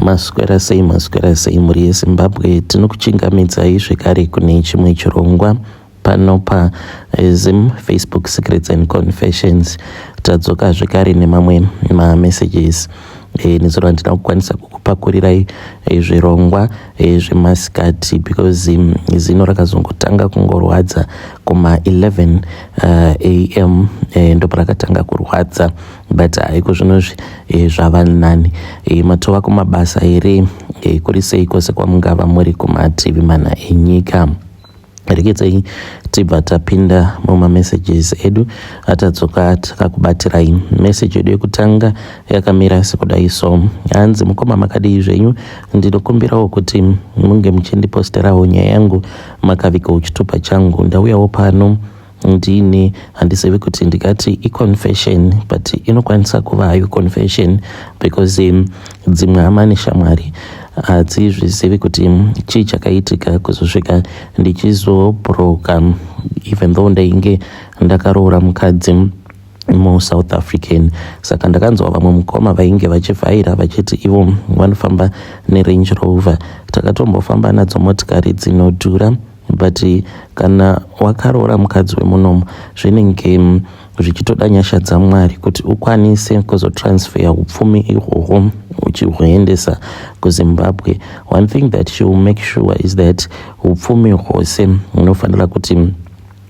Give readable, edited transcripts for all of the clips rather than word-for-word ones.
Maswera sei, maswera sei mhuri yeZimbabwe, tinokuchingamidzai zvekare kune chimwe chirongwa pano paZim Facebook Secrets and Confessions. Tadzoka zvekare nemamwe mamessages. Nezuro handina kukwanisa kukupakurirai zvirongwa zvemasikati because zino rakazongotanga kungorwadza kuma 11 am, ndoparakatanga kurwadza, but haiko zvinozvi zvava nani. Matova kumabasa here? Kuri sei kwose kwamungava muri kumativi mana enyika? Rekedzai tibva tapinda mumamessages edu atadzoka takakubatirai. Meseji yedu yekutanga yakamira sekudai so, hanzi, "Mukoma, makadii zvenyu? Ndinokumbirawo kuti munge muchindiposterawo nyaya yangu makavigawo chitupa changu. Ndauyawo pano ndine, handizivi kuti ndingati iconfession, but inokwanisa kuva hayo confession because dzimwe hama neshamwari hadzizvizivi kuti chii chakaitika kuzosvika ndichizobroka, even though ndainge ndakaroora mukadzi muSouth African. Saka ndakanzwa vamwe mukoma vainge vachivhaira vachiti ivo vanofamba neRange Rover. Takatombofamba nadzo motikari dzinodhura, but kana wakaroora mukadzi wemunomo, zvinenge zvichitoda nyasha dzaMwari kuti ukwanise kuzotransfera upfumi ihwohwo uchihuendesa kuZimbabwe. One thing that she will make sure is that upfumi hwose hunofanira kuti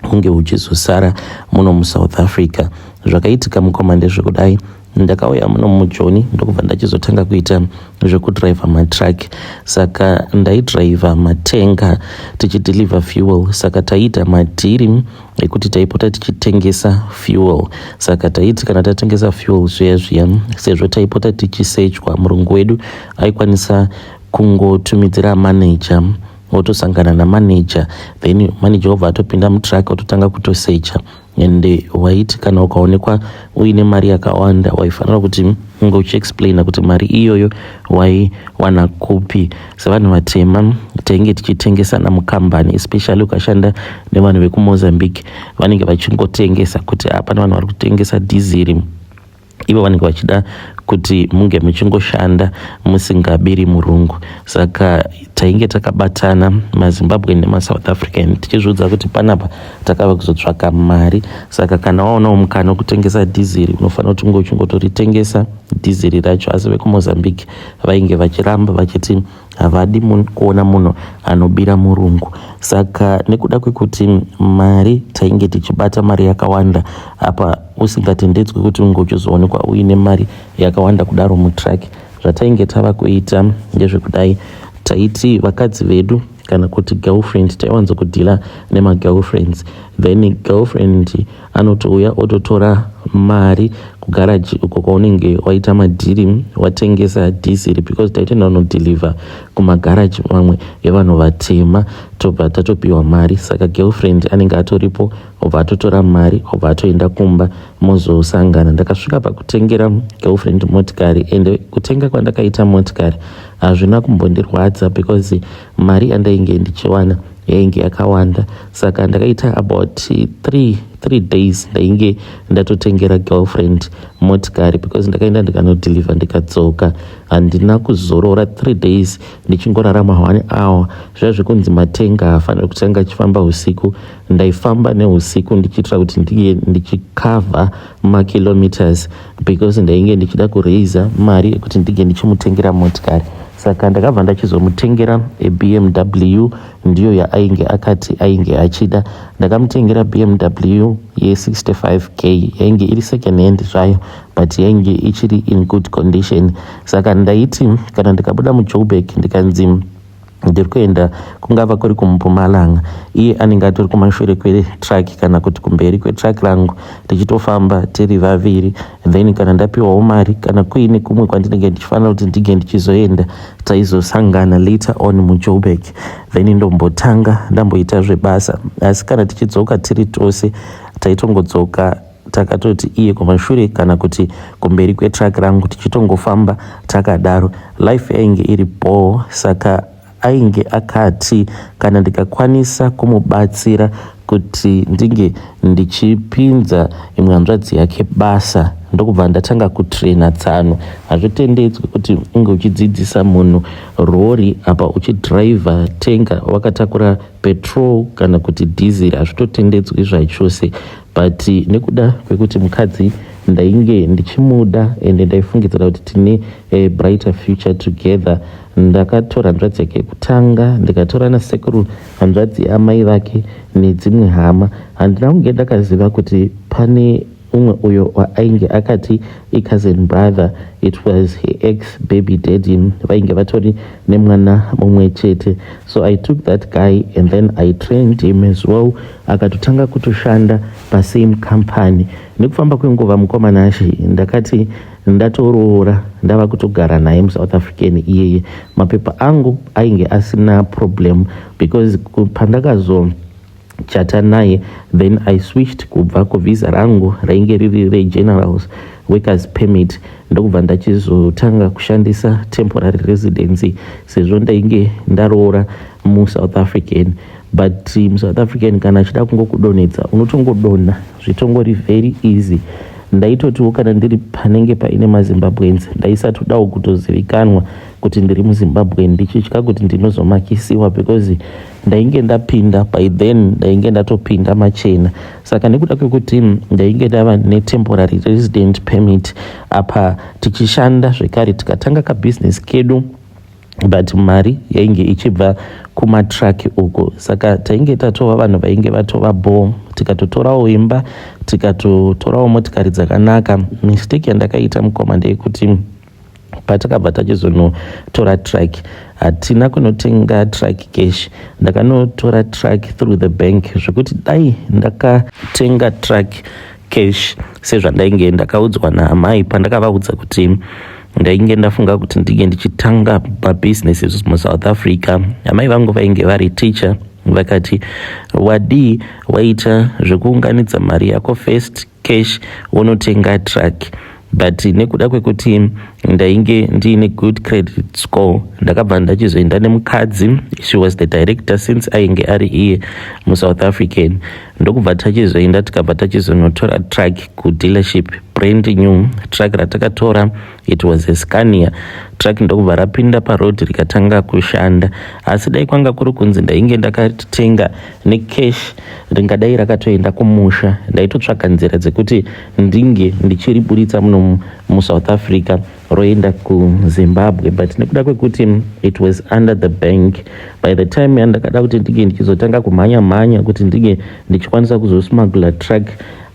hunge huchizosara muno muSouth Africa. Zvakaitika, mukoma, ndezvekudai. Ndakauya muno muJoni, ndokubva ndachizotanga kuita zvekudhiraivha matruck. Saka ndaidhiraivha matanker tichideliver fuel. Saka taiita madhiri ekuti taipota tichitengesa fuel. Saka taiti kana tatengesa fuel zviya zviya, sezvo taipota tichisechwa, murungu wedu aikwanisa kungotumidzira manager, otosangana namanager, then manager obva atopinda mutruck, ototanga kutosecha. And waiti kana ukaonekwa uine mari yakawanda, waifanira kuti unge uchiexplaina kuti mari iyoyo waiwana kupi. Sevanhu vatema tainge tichitengesana mukambani, especially ukashanda nevanhu vekuMozambique, vanenge vachingotengesa kuti hapana vanhu vari kutengesa dhiziri. Ivo vanenge vachida kuti munge muchingoshanda musingabiri murungu. Saka tainge takabatana, maZimbabwe nemaSouth African, tichizviudza kuti panapa takava kuzotsvaka mari. Saka kana waonawo mukana wekutengesa dhiziri, unofanira kuti unge uchingotoritengesa dhiziri racho. Asi vekuMozambique vainge vachiramba, vachiti havadi kuona munhu anobira murungu. Saka nekuda kwekuti mari tainge tichibata mari yakawanda, apa usingatendedzwi kuti unge uchizoonekwa uine mari yakawanda kudaro mutruck, zvatainge tava kuita ndezvekudai. Taiti vakadzi vedu kana kuti girlfriend, taiwanzokudhila nemagirlfriends, then girlfriend anotouya ototora mari kugaraji uko kwaunenge waita madhiri, watengesa dhiziri, because taitoenda kunodhilivha kumagaraji mamwe evanhu vatema, tobva tatopiwa mari. Saka girlfriend anenge atoripo, obva atotora mari, obva atoenda kumba, mozosangana. Ndakasvika pakutengera girlfriend motikari, ende kutenga kwandakaita motikari hazvina kumbondirwadza because mari yandainge ndichiwana yainge yakawanda. Saka ndakaita about 3 days, ndainge ndatotengera girlfriend motikari, because ndakaenda ndikanodhilivha, ndikadzoka. Handina kuzorora 3 days, ndichingorarama one hour. Zviya zvekunzi matanker haafaniri kutanga achifamba usiku, ndaifamba neusiku ndichiitira kuti ndinge ndichikavha makilometers, because ndainge ndichida kureisa mari yekuti ndinge ndichimutengera motikari. Saka ndakabva ndachizomutengera eBMW, ndiyo yaainge akati ainge achida. Ndakamutengera BMW ye65K, yainge iri second hand zvayo, but yainge ichiri in good condition. Saka ndaiti kana ndikabuda muJoburg, ndikanzi ndiri kuenda kungava kuri kuMpumalanga, iye anenge atori kumashure kwetruck kana kuti kumberi kwetruck rangu, tichitofamba tiri vaviri. Then kana ndapiwawo mari, kana kuine kumwe kwandinenge ndichifanira kuti ndinge ndichizoenda, taizosangana later on muJoburg, then ndombotanga ndamboita zvebasa. Asi kana tichidzoka tiri tose, taitongodzoka takatoti iye kumashure kana kuti kumberi kwetruck rangu, tichitongofamba takadaro. Life yainge iri bore. Saka Ainge akati kana ndikakwanisa kumubatsira kuti ndinge ndichipinza imwe hanzvadzi yake basa, ndokubva ndatanga kutraina tsano. Hazvitendedzwi kuti unge uchidzidzisa munhu rori apa uchidhiraivha tenga wakatakura petrol kana kuti dhiziri, hazvitotendedzwi zvachose. But nekuda kwekuti mukadzi ndainge ndichimuda ende ndaifungidzira kuti tine a brighter future together, ndakatora hanzvadzi yake yekutanga, ndikatora nasekuru hanzvadzi yaamai vake nedzimwe hama. Handina kunge ndakaziva kuti pane umwe uyo waainge akati icousin brother. It was her ex baby daddy, vainge vatori nemwana mumwe chete. So I took that guy and then I trained him as well, akatotanga kutoshanda pasame company. Nekufamba kwenguva, mukomana ashi, ndakati ndatoroora, ndava kutogara naye muSouth African iyeye. Mapepa angu ainge asina problem because pandakazo chata naye, then I switched kubva kuvhisa rangu rainge riri regeneral workers permit, ndokubva ndachizotanga kushandisa temporary residency sezvo ndainge ndaroora muSouth African. But muSouth African kana achida kungokudonhedza, unotongodonha, zvitongori very easy. Ndaitotiwo kana ndiri panenge paine maZimbabweans, ndaisatodawo kutozivikanwa kuti ndiri muZimbabwe, ndichitya kuti ndinozomakisiwa, because ndainge ndapinda by then, ndainge ndatopinda machena. Saka nekuda kwekuti ndainge ndava netemporary resident permit, apa tichishanda zvekare, tikatanga kabhizinesi kedu, but mari yainge ichibva kumatruck uko. Saka tainge tatova vanhu vainge vatova bo, tikatotorawo imba, tikatotorawo motikari dzakanaka. Mistake yandakaita, mukoma, ndeyekuti patakabva tachizonotora truck, hatina kunotenga truck cash. Ndakanotora truck through the bank, zvekuti dai ndakatenga truck cash sezvandainge ndakaudzwa naamai pandakavaudza kuti ndainge ndafunga kuti ndinge ndichitanga mabhizinesi muSouth Africa, amai vangu vainge vari teacher, vakati wadii waita zvekuunganidza mari yako first cash, wonotenga truck. But nekuda kwekuti ndainge ndiine good credit score, ndakabva ndachizoenda nemukadzi. She was the director since ainge ari iye muSouth African. Ndokubva tachizoenda, tikabva tachizonotora truck kudealership, brand new truck ratakatora. It was a Scania truck. Ndokubva rapinda paroad, rikatanga kushanda. Asi dai kwanga kuri kunzi ndainge ndakatenga necash, ringadai rakatoenda kumusha. Ndaitotsvaga nzira dzekuti ndinge ndichiriburitsa muno muSouth Africa, roenda kuZimbabwe. But nekuda kwekuti it was under the bank, by the time yandakada kuti ndinge ndichizotanga kumhanya mhanya kuti ndinge ndichikwanisa kuzosmuggla truck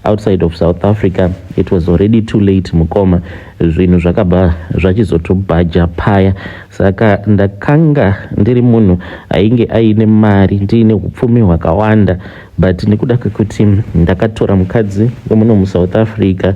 outside of South Africa, it was already too late, mukoma. Zvinhu zvakabva zvachizotobhaja paya. Saka ndakanga ndiri munhu ainge aine mari, ndiine upfumi hwakawanda, but nekuda kwekuti ndakatora mukadzi wemuno muSouth Africa,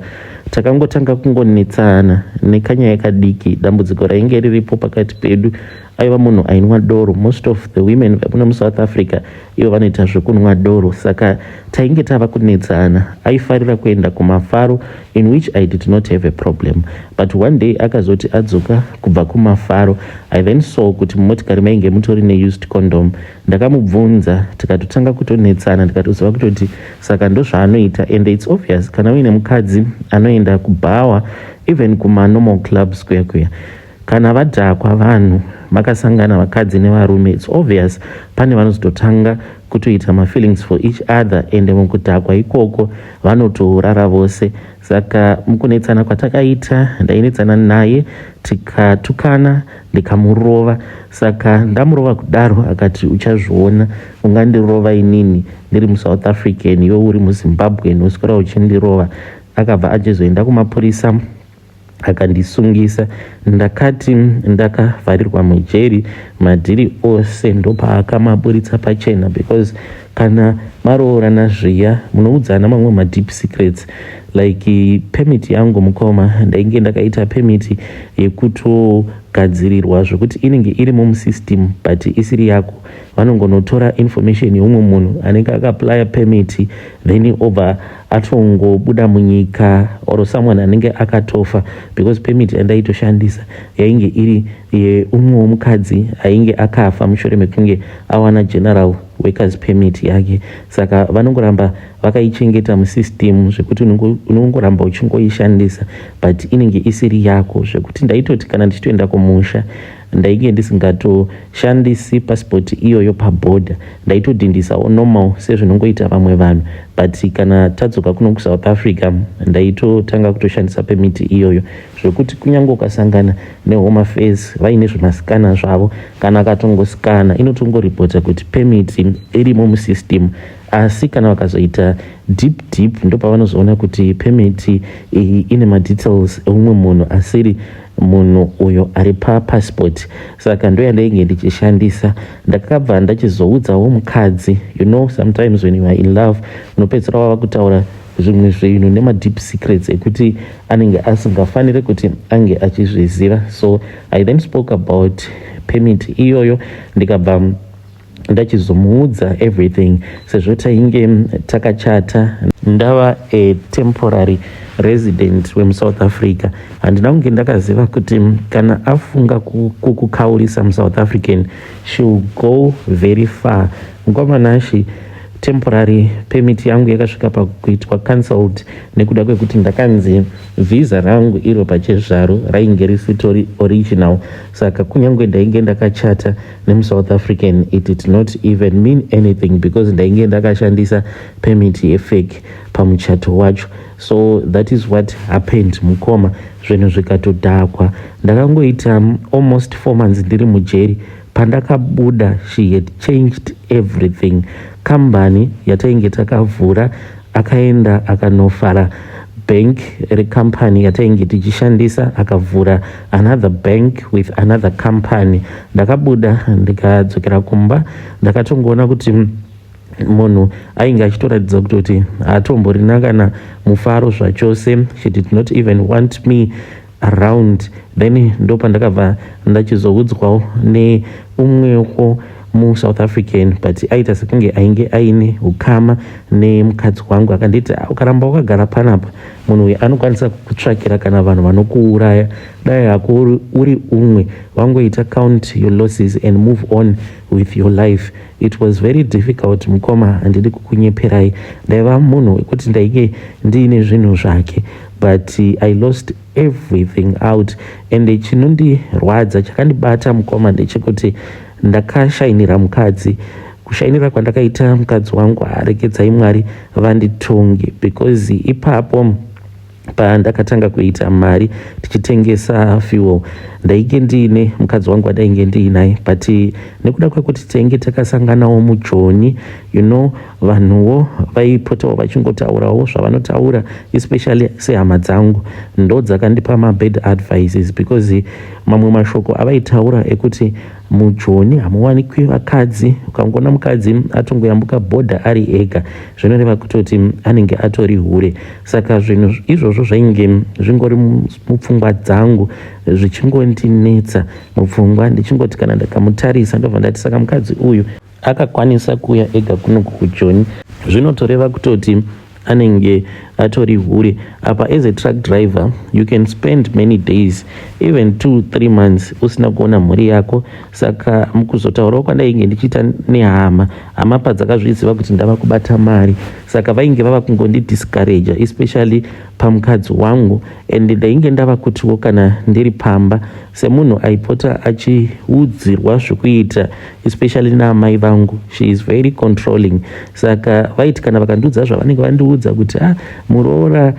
takangotanga kungonetsana nekanyaya kadiki. Dambudziko rainge riripo pakati pedu, aiva munhu ainwa doro. Most of the women vemuno muSouth Africa ivo vanoita zvekunwa doro. Saka tainge tava kunetsana. Aifarira kuenda kumafaro, in which I did not have a problem, but one day akazoti adzoka kubva kumafaro, I then saw kuti mumotikari mainge mutori neused condom. Ndakamubvunza, tikatotanga kutonetsana. Ndikatoziva kutoti saka ndozvaanoita. And it's obvious, kana uine mukadzi anoenda kubhawa, even kumanormal clubs kuya kuya, kana vadhakwa vanhu makasangana vakadzi nevarume, it's obvious pane vanozototanga kutoita mafeelings for each other, ende mukudhakwa ikoko vanotourara vose. Saka mukunetsana kwatakaita, ndainetsana naye, tikatukana, ndikamurova. Saka ndamurova kudaro, akati, "Uchazviona, ungandirova inini ndiri muSouth African, iwe uri muZimbabwe, noswera uchindirova." Akabva achizoenda kumapurisa, akandisungisa. Ndakati ndakavharirwa mujeri, madhiri ose ndopaakamaburitsa pachena, because kana maroorana zviya, munoudzana mamwe madeep secrets, like permit yangu, mukoma. Ndainge ndakaita permit yekutogadzirirwa zvokuti inenge irimo musystem but isiri yako. Vanongonotora information yeumwe munhu anenge akaapplya permit, then obva Atongobuda munyika or someone anenge akatofa, because permit yandaitoshandisa yainge iri yeumwewo mukadzi ainge akafa mushure mekunge awana general workers permit yake. Saka vanongoramba vakaichengeta musystem zvekuti unongoramba uchingoishandisa, but inenge isiri yako, zvekuti ndaitoti kana ndichitoenda kumusha, ndainge ndisingatoshandisi passport iyoyo pabhodha. Ndaitodhindisawo normal sezvinongoita vamwe vanhu, but kana tadzoka kuno kuSouth Africa, ndaitotanga kutoshandisa permit iyoyo, zvekuti kunyange ukasangana neHome Affairs vaine zvimasikana zvavo, kana akatongosikana, inotongoripota kuti permit irimo musystem. Asi kana vakazoita deep deep, ndopavanozoona kuti permit iyi ine madetails eumwe munhu asiri munhu uyo ari papassport. Saka ndo yandainge ndichishandisa. Ndakabva ndachizoudzawo mukadzi. Sometimes when you are in love, unopedzisira wava kutaura zvimwe zvinhu nemadeep secrets ekuti anenge asingafaniri kuti ange achizviziva. So I then spoke about permit iyoyo, ndikabva ndachizomuudza everything. Sezvo tainge takachata, ndava a temporary resident wemuSouth Africa, handina kunge ndakaziva kuti kana afunga kukukaurisa muSouth African, she'll go very far. Mukwamanashi, temporary permit yangu yakasvika pakuitwa cancelled nekuda kwekuti ndakanzi vhisa rangu iro pachezvaro rainge risitori original. Saka kunyange ndainge ndakachata nemuSouth African, it did not even mean anything because ndainge ndakashandisa permit yefake pamuchato wacho. So that is what happened, mukoma. Zvinhu zvikatodhakwa. Ndakangoita almost 4 months ndiri mujeri. Pandakabuda, she had changed everything. Kambani yatainge takavhura, akaenda akanofara bank recompany yatainge tichishandisa, akavhura another bank with another company. Ndakabuda, ndikadzokera kumba, ndakatongoona kuti munhu ainge achitoratidza kutoti haatomborina kana mufaro zvachose. She did not even want me around. Then ndopandakabva ndachizoudzwawo neumwewo muSouth African, but aita sekunge ainge aine ukama nemukadzi wangu. Akanditi, "Ukaramba wakagara panapa, munhu uyu anokwanisa kutsvakira kana vanhu vanokuuraya. Dai hako uri umwe wangoita count your losses and move on with your life." It was very difficult, mukoma, handidi kukunyeperai. Ndaiva munhu wekuti ndainge ndiine zvinhu zvake, but I lost everything out. And chinondirwadza, chakandibata, mukoma, ndechekuti ndakashainira mukadzi. Kushainira kwandakaita mukadzi wangu, arekedzai Mwari vanditonge, because ipapo pandakatanga kuita mari tichitengesa fuel, ndainge ndiine mukadzi wangu wadainge ndiinaye, but nekuda kwekuti tainge takasanganawo mujoni, vanhuwo vaipotawo vachingotaurawo zvavanotaura, especially sehama dzangu ndo dzakandipa mabad advices, because mamwe mashoko avaitaura ekuti mujoni hamuwanikwi vakadzi, ukangoona mukadzi atongoyambuka bhodha ari ega, zvinoreva kutoti anenge atori hure. Saka zvinhu izvozvo zvainge zvingori mupfungwa dzangu, zvichingondinetsa mupfungwa, ndichingoti kana ndakamutarisa, ndobva ndati, "Saka mukadzi uyu akakwanisa kuuya ega kunoku kujoni, zvinotoreva kutoti anenge atori hure." Apa as a truck driver, you can spend many days, even 2, 3 months usina kuona mhuri yako. Saka mukuzotaurawo kwandainge ndichiita nehama, hama padzakazviziva kuti ndava kubata mari, saka vainge vava kungondidiscouraja, especially pamukadzi wangu. And ndainge ndava kutiwo kana ndiri pamba, semunhu aipota achiudzirwa zvekuita, especially naamai vangu, she is very controlling. Saka vaiti kana vakandiudza zvavanenge vandiudza kuti, "Ah, muroora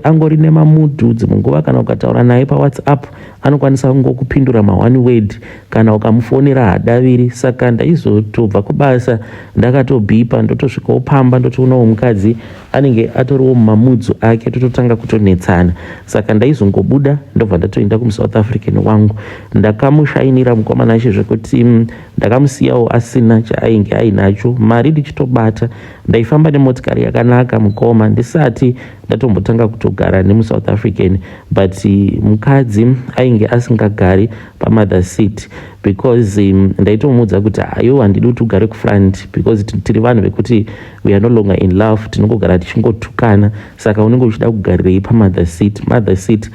angori nemamudhu, dzimwe nguva kana ukataura naye paWhatsApp anokwanisa kungokupindura maone word, kana ukamufonera hadaviri." Saka ndaizotobva kubasa ndakatobhipa, ndotosvikawo pamba, ndotoonawo mukadzi anenge atoriwo mumamudzu ake, tototanga kutonetsana. Saka ndaizongobuda, ndobva ndatoenda kumuSouth African wangu. Ndakamushainira, mukomana acho, zvekuti ndakamusiyawo asina chaainge ainacho. Mari ndichitobata, ndaifamba nemotikari yakanaka, mukoma, ndisati ndatombotanga kutogara nemuSouth African, but mukadzi ainge Ainge asingagari pamother seat because ndaitomuudza kuti aiwa, handidi kuti ugare kufront because tiri vanhu vekuti we are no longer in love, tinongogara tichingotukana. Saka unenge uchida kugarirei pamother seat? Mother seat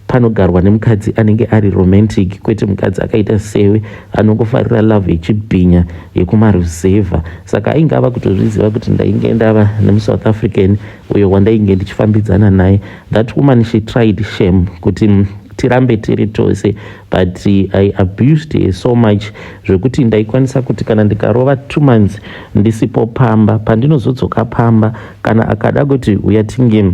panogarwa nemukadzi anenge ari romantic, kwete mukadzi akaita sewe anongofarira love yechibhinya yekumaruzevha. Saka ainge ava kutozviziva kuti ndainge ndava nemuSouth African uyo wandainge ndichifambidzana naye. That woman, she tried, shame, kuti tirambe tiri tose, but I abused her so much zvekuti ndaikwanisa kuti kana ndikarova 2 months ndisipo pamba, pandinozodzoka pamba, kana akada kuti uya tinge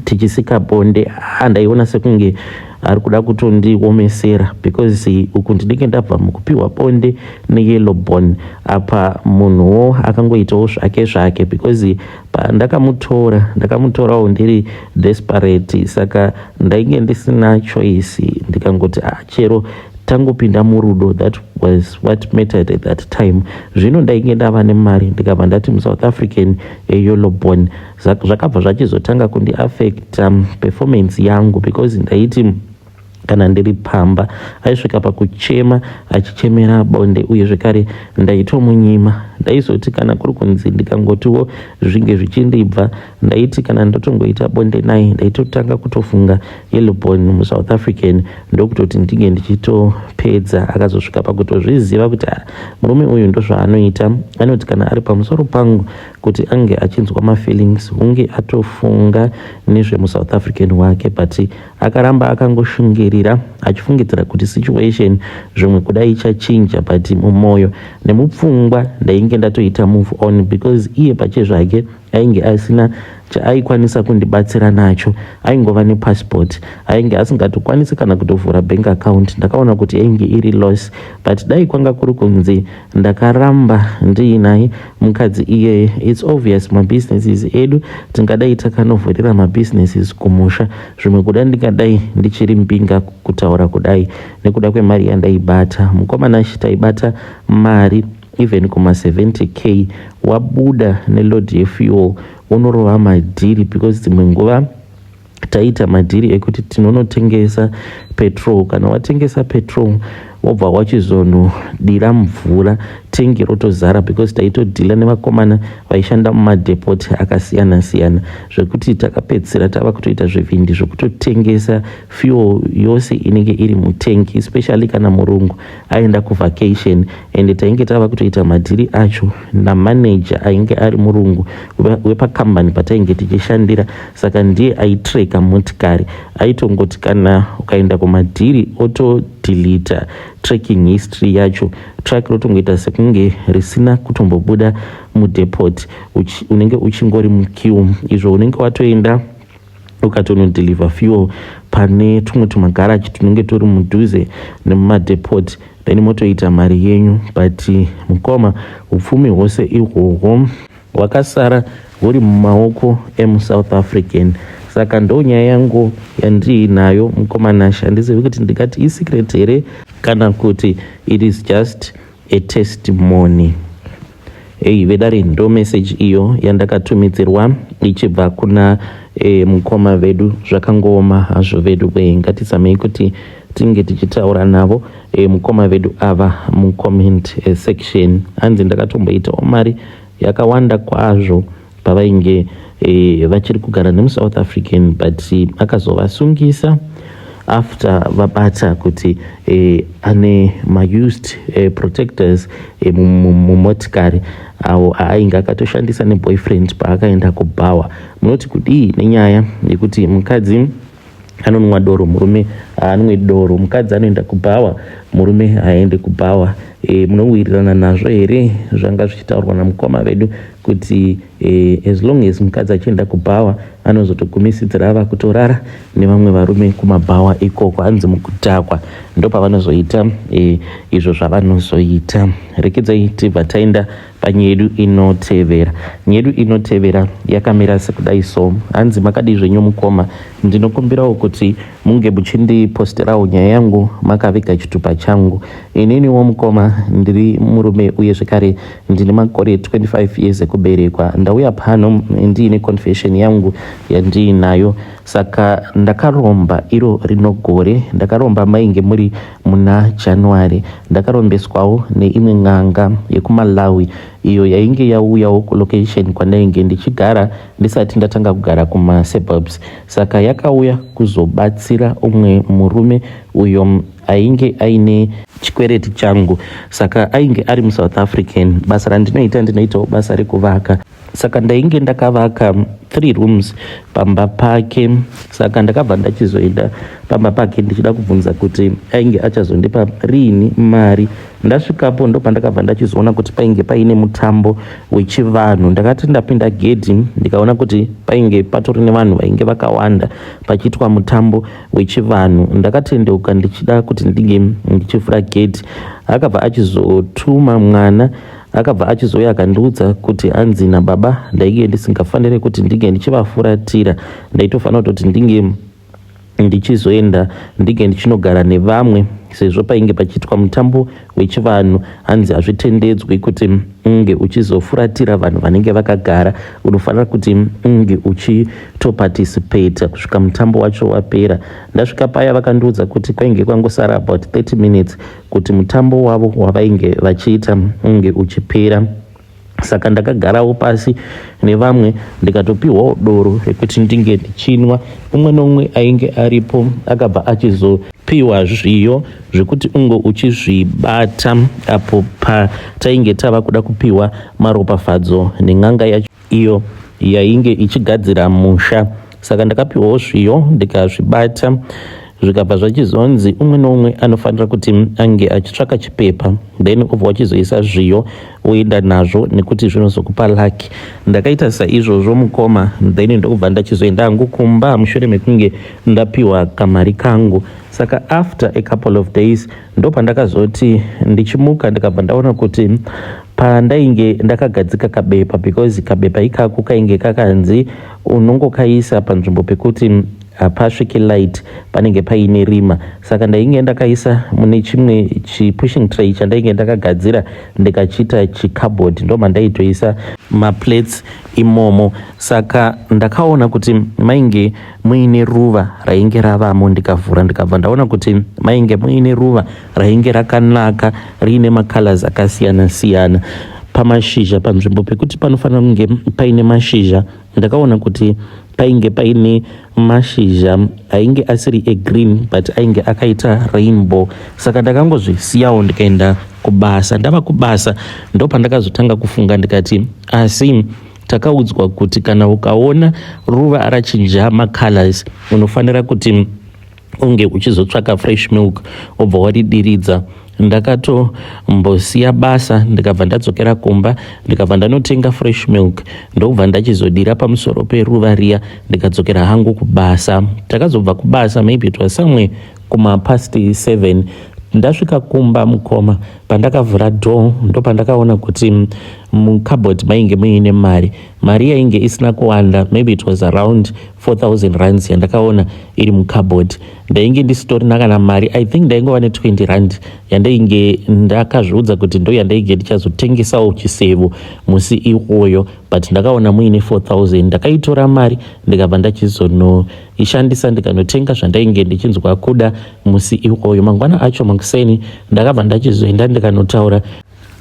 tichisika bonde, andaiona sekunge ari kuda kutondiomesera because uku ndinenge ndabva mukupiwa bonde neyellow bone. Apa munhuwo akangoitawo zvake zvake because pandakamutora, ndakamutorawo ndiri desperate, saka ndainge ndisina choice. Ndikangoti, ah, chero tangopinda murudo. That was what mattered at that time. Zvino ndainge ndava nemari, ndikabva ndati muSouth African eyellow bone. Zvakabva zvachizotanga kundiaffecta performance yangu because ndaiti kana ndiri pamba aisvika pakuchema achichemera bonde, uye zvekare ndaitomunyima. Ndaizoti kana kuri kunzi ndikangotiwo zvinge zvichindibva, ndaiti kana ndotongoita bonde naye, ndaitotanga kutofunga yellowbone muSouth African, ndokutoti ndinge ndichitopedza. Akazosvika pakutozviziva kuti, ah, murume uyu ndozvaanoita. Anoti kana ari pamusoro pangu, kuti ange achinzwa mafeelings, hunge atofunga nezvemuSouth African wake. But akaramba akangoshungirira achifungidzira kuti situation zvimwe kuda ichachinja, but mumwoyo nemupfungwa ndainge ndatoita move on because iye pachezvake ainge asina chaaikwanisa kundibatsira nacho. Aingova nepassport, ainge asingatokwanisi kana kutovhura bank account. Ndakaona kuti yainge iri loss, but dai kwanga kuri kunzi ndakaramba ndiinaye mukadzi iyeye, it's obvious mabusinesses edu tingadai takanovhurira mabusinesses kumusha. Zvimwe kuda ndingadai ndichiri mbinga kutaura kudai nekuda kwemari yandaibata. Mukomana, taibata mari even kuma 70K, wabuda neload yefuel, unorova madhiri because dzimwe nguva taita madhiri ekuti tinonotengesa petrol. Kana watengesa petrol, wobva wachizonodira mvura, tengi rotozara because taitodhila nevakomana vaishanda mumadepot akasiyana siyana, zvekuti takapedzisira tava kutoita zvivindi zvekutotengesa fuel yose inenge iri mutengi, especially kana murungu aenda kuvacation. And tainge tava kutoita madhiri acho namaneja ainge ari murungu wepakambani patainge tichishandira. Saka ndiye aitreka motikari. Aitongoti kana ukaenda kumadhiri, otodhilita tracking history yacho, truck rotongoita sekunge risina kutombobuda mudepot. Unenge uchingori muqueue izvo unenge watoenda ukatonodeliver fuel pane tumwe tumagaraji tunenge turi mudhuze nemumadepot, then motoita mari yenyu. But mukoma, upfumi hwose ihwohwo hwakasara huri mumaoko emuSouth African. Saka ndo nyaya yangu yandiinayo, mukomanasha. Handizivi kuti ndingati isecret here kana kuti it is just a testimony. Ei vedare, ndo message iyo yandakatumidzirwa ichibva kuna mukoma vedu. Zvakangooma hazvo vedu wee. Ngatizamei kuti tinge tichitaura navo mukoma vedu ava mucomment section. Hanzi ndakatomboitawo mari yakawanda kwazvo pavainge vachiri kugara nemuSouth African, but akazovasungisa after vabata kuti ane maused protectors mumotikari awo aainge akatoshandisa neboyfriend paakaenda kubhawa. Munoti kudii nenyaya yekuti mukadzi anonwa doro, murume haanwe doro, mukadzi anoenda kubhawa, murume haaende kubhawa? Munowirirana nazvo here zvanga zvichitaurwa namukoma vedu kuti as long as mukadzi achienda kubhawa, anozotogumisidzira ava kutorara nevamwe varume kumabhawa ikoko? Hanzi mukudhakwa ndopavanozoita izvo zvavanozoita. Rekedzai tibva taenda panyaya yedu inotevera. Nyaya yedu inotevera yakamira sekudai so. Hanzi, makadii zvenyu mukoma? Ndinokumbirawo kuti munge muchindiposterawo nyaya yangu makaviga chitupa changu. Ininiwo mukoma ndiri murume, uye zvekare ndine makore 25 years ekuberekwa. Ndauya pano ndiine confession yangu yandiinayo. Saka ndakaromba iro rino gore, ndakaromba mainge muri muna January. Ndakarombeswawo neimwe n'anga yekuMalawi iyo yainge yauyawo kulocation kwandainge ndichigara ndisati ndatanga kugara kumasuburbs. Saka yakauya kuzobatsira umwe murume uyo ainge aine chikwereti changu. Saka ainge ari muSouth African. Basa randinoita, ndinoitawo basa rekuvaka. Saka ndainge ndakavaka 3 rooms pamba pake. Saka ndakabva ndachizoenda pamba pake ndichida kubvunza kuti ainge achazondipa riini mari. Ndasvikapo ndopandakabva ndachizoona kuti painge paine mutambo wechivanhu. Ndakati ndapinda gedhi ndikaona kuti painge patori nevanhu vainge vakawanda pachiitwa mutambo wechivanhu. Ndakatendeuka ndichida kuti ndinge ndichivhura gedhi, akabva achizotuma mwana, akabva achizouya akandiudza kuti hanzi nababa ndainge ndisingafaniri kuti ndinge ndichivafuratira, ndaitofanira kutoti ndinge ndichizoenda ndinge ndichinogara nevamwe sezvo painge pachiitwa mutambo wechivanhu. Hanzi hazvitendedzwi kuti unge uchizofuratira vanhu vanenge vakagara, unofanira kuti unge uchitoparticipata kusvika mutambo wacho wapera. Ndasvika paya vakandiudza kuti kwainge kwangosara about 30 minutes kuti mutambo wavo wavainge vachiita unge uchipera. Saka ndakagarawo pasi nevamwe ndikatopiwawo doro rekuti ndinge ndichinwa. Umwe neumwe ainge aripo akabva achizopiwa zviyo zvekuti unge uchizvibata apo patainge tava kuda kupiwa maropafadzo nen'anga yacho iyo yainge ichigadzira musha. Saka ndakapiwawo zviyo ndikazvibata, zvikabva zvachizonzi umwe neumwe anofanira kuti ange achitsvaka chipepa, then obva wachizoisa zviyo woenda nazvo nekuti zvinozokupa lucky. Ndakaita saizvozvo mukoma, then ndokubva ndachizoenda hangu kumba mushure mekunge ndapiwa kamari kangu. Saka after a couple of days ndopandakazoti ndichimuka ndikabva ndaona kuti pandainge ndakagadzika kabepa, because kabepa ikako kainge kakanzi unongokaisa panzvimbo pekuti hapasviki light, panenge paine rima. Saka ndainge ndakaisa mune chimwe chipushing tray chandainge ndakagadzira ndikachiita chicupboard, ndo mandaitoisa maplates imomo. Saka ndakaona kuti mainge muine ruva rainge ravamo. Ndikavhura ndikabva ndaona kuti mainge muine ruva rainge rakanaka riine macolors akasiyana siyana pamashizha. Panzvimbo pekuti panofanira kunge paine mashizha, ndakaona kuti painge paine mashizha ainge asiri egreen but ainge akaita rainbow. Saka ndakangozvisiyawo ndikaenda kubasa. Ndava kubasa ndopandakazotanga kufunga ndikati, asi takaudzwa kuti kana ukaona ruva rachinja macolors unofanira kuti unge uchizotsvaka fresh milk wobva waridiridza. Ndakatombosiya basa ndikabva ndadzokera kumba, ndikabva ndanotenga fresh milk, ndobva ndachizodira pamusoro peruva riya, ndikadzokera hangu kubasa. Takazobva kubasa maybe it was somewhere kumapast 7. Ndasvika kumba mukoma, pandakavhura door ndopandakaona kuti mucupboard mainge muine mari. Mari yainge isina kuwanda, maybe it was around 4000 rands yandakaona iri mucupboard. Ndainge ndisitorina kana mari, I think ndaingova ne20 rand yandainge ndakazviudza kuti ndo yandainge ndichazotengesawo chisevo musi iwoyo, but ndakaona muine 4000. Ndakaitora mari ndikabva ndachizonoishandisa ndikanotenga zvandainge ndichinzwa kuda musi iwoyo. Mangwana acho makuseni ndakabva ndachizoenda ndikanotaura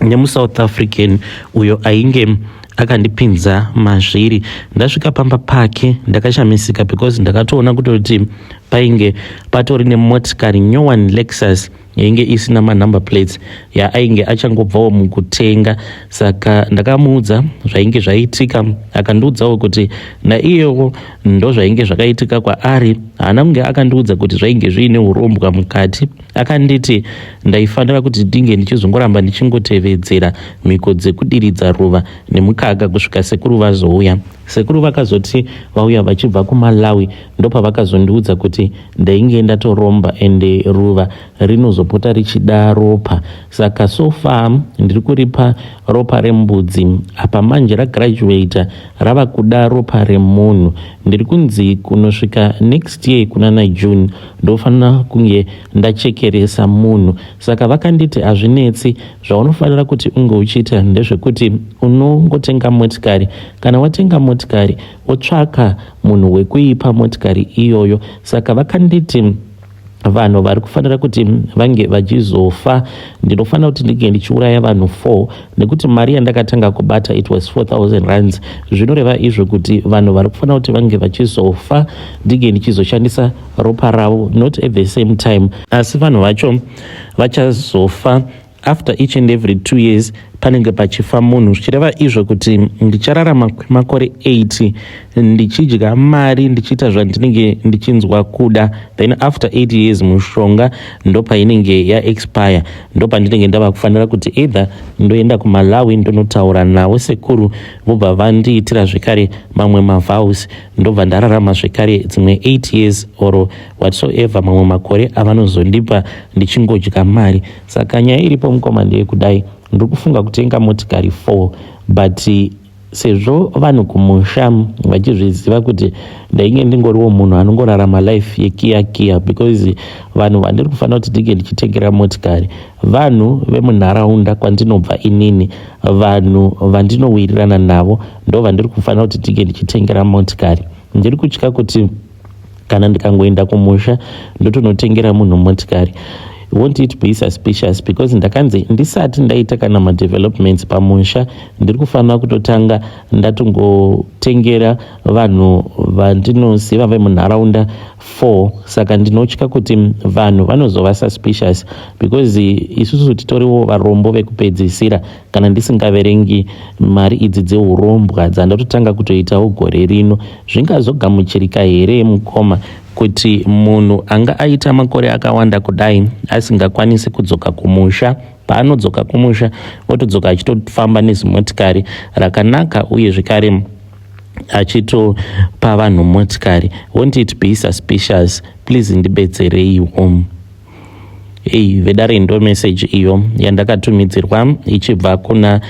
nemuSouth African uyo ainge akandipinza mazviri. Ndasvika pamba pake ndakashamisika because ndakatoona kutoti painge patori nemotikari nyowani, Lexus yainge isina manumber plates, yaainge achangobvawo mukutenga. Saka ndakamuudza zvainge zvaitika, akandiudzawo kuti naiyewo ndo zvainge zvakaitika kwaari. Haana kunge akandiudza kuti zvainge zviine urombwa mukati. Akanditi ndaifanira kuti ndinge ndichizongoramba ndichingotevedzera mhiko dzekudiridza ruva nemukaka kusvika sekuru vazouya. Sekuru vakazoti vauya vachibva kuMalawi ndopavakazondiudza kuti ndainge ndatoromba ende ruva rinozopa. rinozopota richida ropa. Saka so far ndiri kuripa ropa rembudzi, apa manje ragraduata rava kuda ropa remunhu. Ndiri kunzi kunosvika next year kunana June ndofanira kunge ndachekeresa munhu. Saka vakanditi hazvinetsi, zvaunofanira kuti unge uchiita ndezvekuti unongotenga motikari. Kana watenga motikari, wotsvaka munhu wekuipa motikari iyoyo. Saka vakanditi vanhu vari kufanira kuti vange vachizofa, ndinofanira kuti ndinge ndichiuraya vanhu 4, nekuti mari yandakatanga kubata, it was 4000 rands. Zvinoreva izvo kuti vanhu vari kufanira kuti vange vachizofa, ndinge ndichizoshandisa ropa ravo, not at the same time, asi vanhu vacho vachazofa after each and every 2 years panenge pachifa munhu, zvichireva izvo kuti ndichararama kwemakore 80 ndichidya mari, ndichiita zvandinenge ndichinzwa kuda. Then after 8 years mushonga ndopainenge yaexpire, ndopandinenge ndava kufanira kuti either ndoenda kuMalawi ndonotaura navo sekuru, vobva vandiitira zvekare mamwe mavows, ndobva ndararama zvekare dzimwe 8 years or whatsoever mamwe makore avanozondipa ndichingodya mari. Saka nyaya iripo, mukoma, ndeyekudai: ndiri kufunga kutenga motikari 4, but sezvo vanhu kumusha vachizviziva kuti ndainge ndingoriwo munhu anongorarama life yekiya kiya, because vanhu vandiri kufanira kuti ndinge ndichitengera motikari vanhu vemunharaunda kwandinobva inini, vanhu vandinowirirana navo, ndo vandiri kufanira kuti ndinge ndichitengera motikari. Ndiri kutya kuti kana ndikangoenda kumusha ndotonotengera munhu motikari, won't it be suspicious? Because ndakanzi ndisati ndaita kana madevelopments pamusha, ndiri kufanira kutotanga ndatongotengera vanhu vandinoziva vemunharaunda 4. Saka ndinotya kuti vanhu vanozova suspicious, because isusu titoriwo varombo vekupedzisira, kana ndisingaverengi mari idzi dzeurombwa dzandatotanga kutoitawo gore rino. Zvingazogamuchirika here, mukoma, kuti munhu anga aita makore akawanda kudai asingakwanisi kudzoka kumusha, paanodzoka kumusha otodzoka achitofamba nezimotikari rakanaka, uye zvekare achitopa vanhu motikari? Won't it be suspicious? Please ndibetsereiwo. Ei, vedare, ndo message iyo yandakatumidzirwa ichibva kuna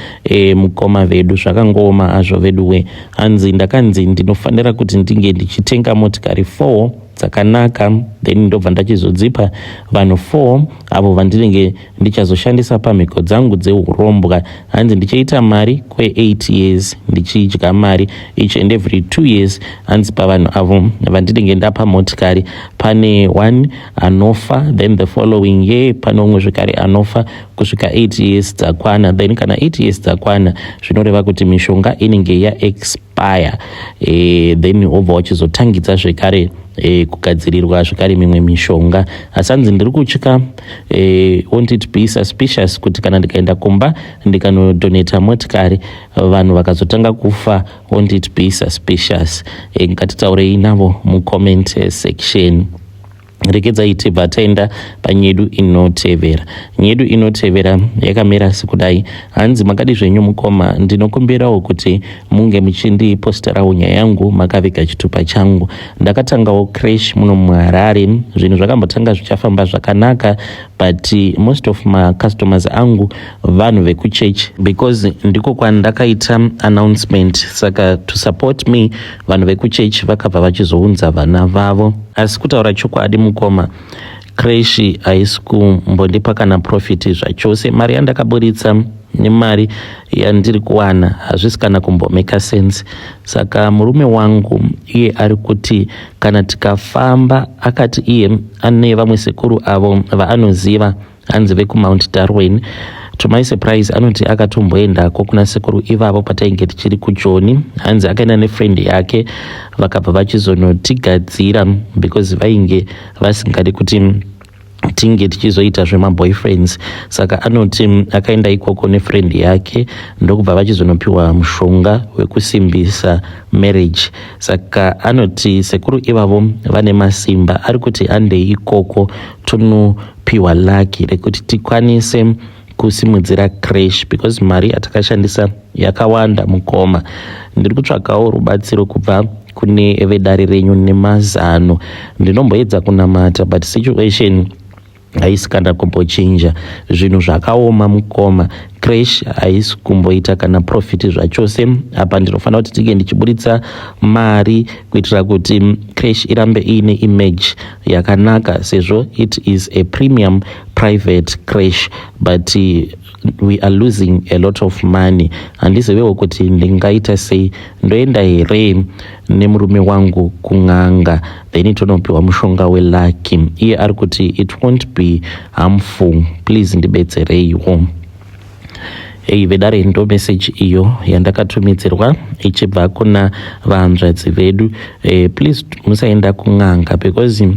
mukoma vedu. Zvakangooma azvo veduwe. Hanzi ndakanzi ndinofanira kuti ndinge ndichitenga motikari 4 dzakanaka, then ndobva ndachizodzipa vanhu 4 avo vandinenge ndichazoshandisa pamhiko dzangu dzeurombwa. Hanzi ndichaita mari kwe8 years, ndichidya mari each and every 2 years. Hanzi pavanhu avo vandinenge ndapa motikari pane one anofa, then the following year pane umwe zvekare anofa, kusvika 8 years dzakwana. Then kana 8 years dzakwana, zvinoreva kuti mishonga inenge yaexpire, then wobva wachizotangidza zvekare kugadzirirwa zvekare mimwe mishonga. Asi hanzi ndiri kutya, won't it be suspicious kuti kana ndikaenda kumba ndikanodonata motikari, vanhu vakazotanga kufa, won't it be suspicious? Ngatitaurei navo mucomment section. Regedzai tibva taenda panyedu inotevera. Nyedu inotevera yakamira sekudai. Hanzi, "Makadi zvenyu mukoma? Ndinokumbirawo kuti munge muchindiposterawo nyaya yangu makaviga chitupa changu. Ndakatangawo creche muno muHarare. Zvinhu zvakambotanga zvichafamba zvakanaka, but most of macustomers angu vanhu vekuchurch, because ndiko kwandakaita announcement. Saka to support me, vanhu vekuchechi vakabva vachizounza vana vavo. Asi kutaura chokwadi, mukoma, creche haisi kumbondipa kana profit zvachose. Mari yandakaburitsa nemari yandiri kuwana hazvisi kana kumbomeka sense. Saka murume wangu iye ari kuti kana tikafamba, akati iye ane vamwe sekuru avo vaanoziva, hanzi vekuMount Darwin. To my surprise, anoti akatomboendako kuna sekuru ivavo patainge tichiri kuJoni. Hanzi akaenda nefriend yake, vakabva vachizonotigadzira because vainge vasingadi kuti tinge tichizoita zvemaboyfriends. Saka anoti akaenda ikoko nefriend yake, ndokubva vachizonopiwa mushonga wekusimbisa marriage. Saka anoti sekuru ivavo vane masimba. Ari kuti andei ikoko tonopiwa lucky rekuti tikwanise kusimudzira creche, because mari yatakashandisa yakawanda. Mukoma, ndiri kutsvagawo rubatsiro kubva kune vedare renyu nemazano. Ndinomboedza kunamata, but situation Haisi kana kumbochinja. Zvinhu zvakaoma, mukoma. Creche haisi kumboita kana profit zvachose. Apa ndinofanira kuti tinge ndichiburitsa mari kuitira kuti creche irambe iine image yakanaka, sezvo it is a premium private creche, but we are losing a lot of money. Handizivewo kuti ndingaita sei. Ndoenda here nemurume wangu kun'anga, then tonopiwa mushonga welucky? Iye ari kuti it won't be harmful. Please ndibetsereiwo. Ei vedare, ndo meseji iyo yandakatumidzirwa ichibva kuna vahanzvadzi vedu. Please musaenda kun'anga, because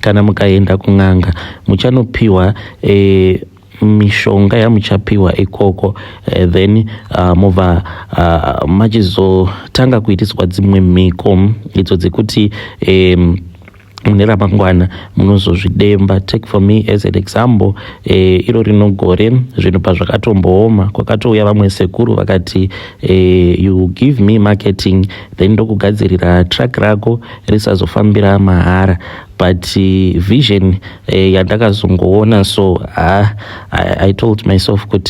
kana mukaenda kun'anga muchanopiwa mishonga yamuchapiwa ikoko, then mobva machizotanga kuitiswa dzimwe mhiko idzo dzekuti mune ramangwana munozozvidemba. Take for me as an example, iro rino gore zvinhu pazvakatombooma, kwakatouya vamwe sekuru vakati, "You give me marketing, then ndokugadzirira truck rako risazofambira mahara." But vision yandakazongoona, so I told myself kuti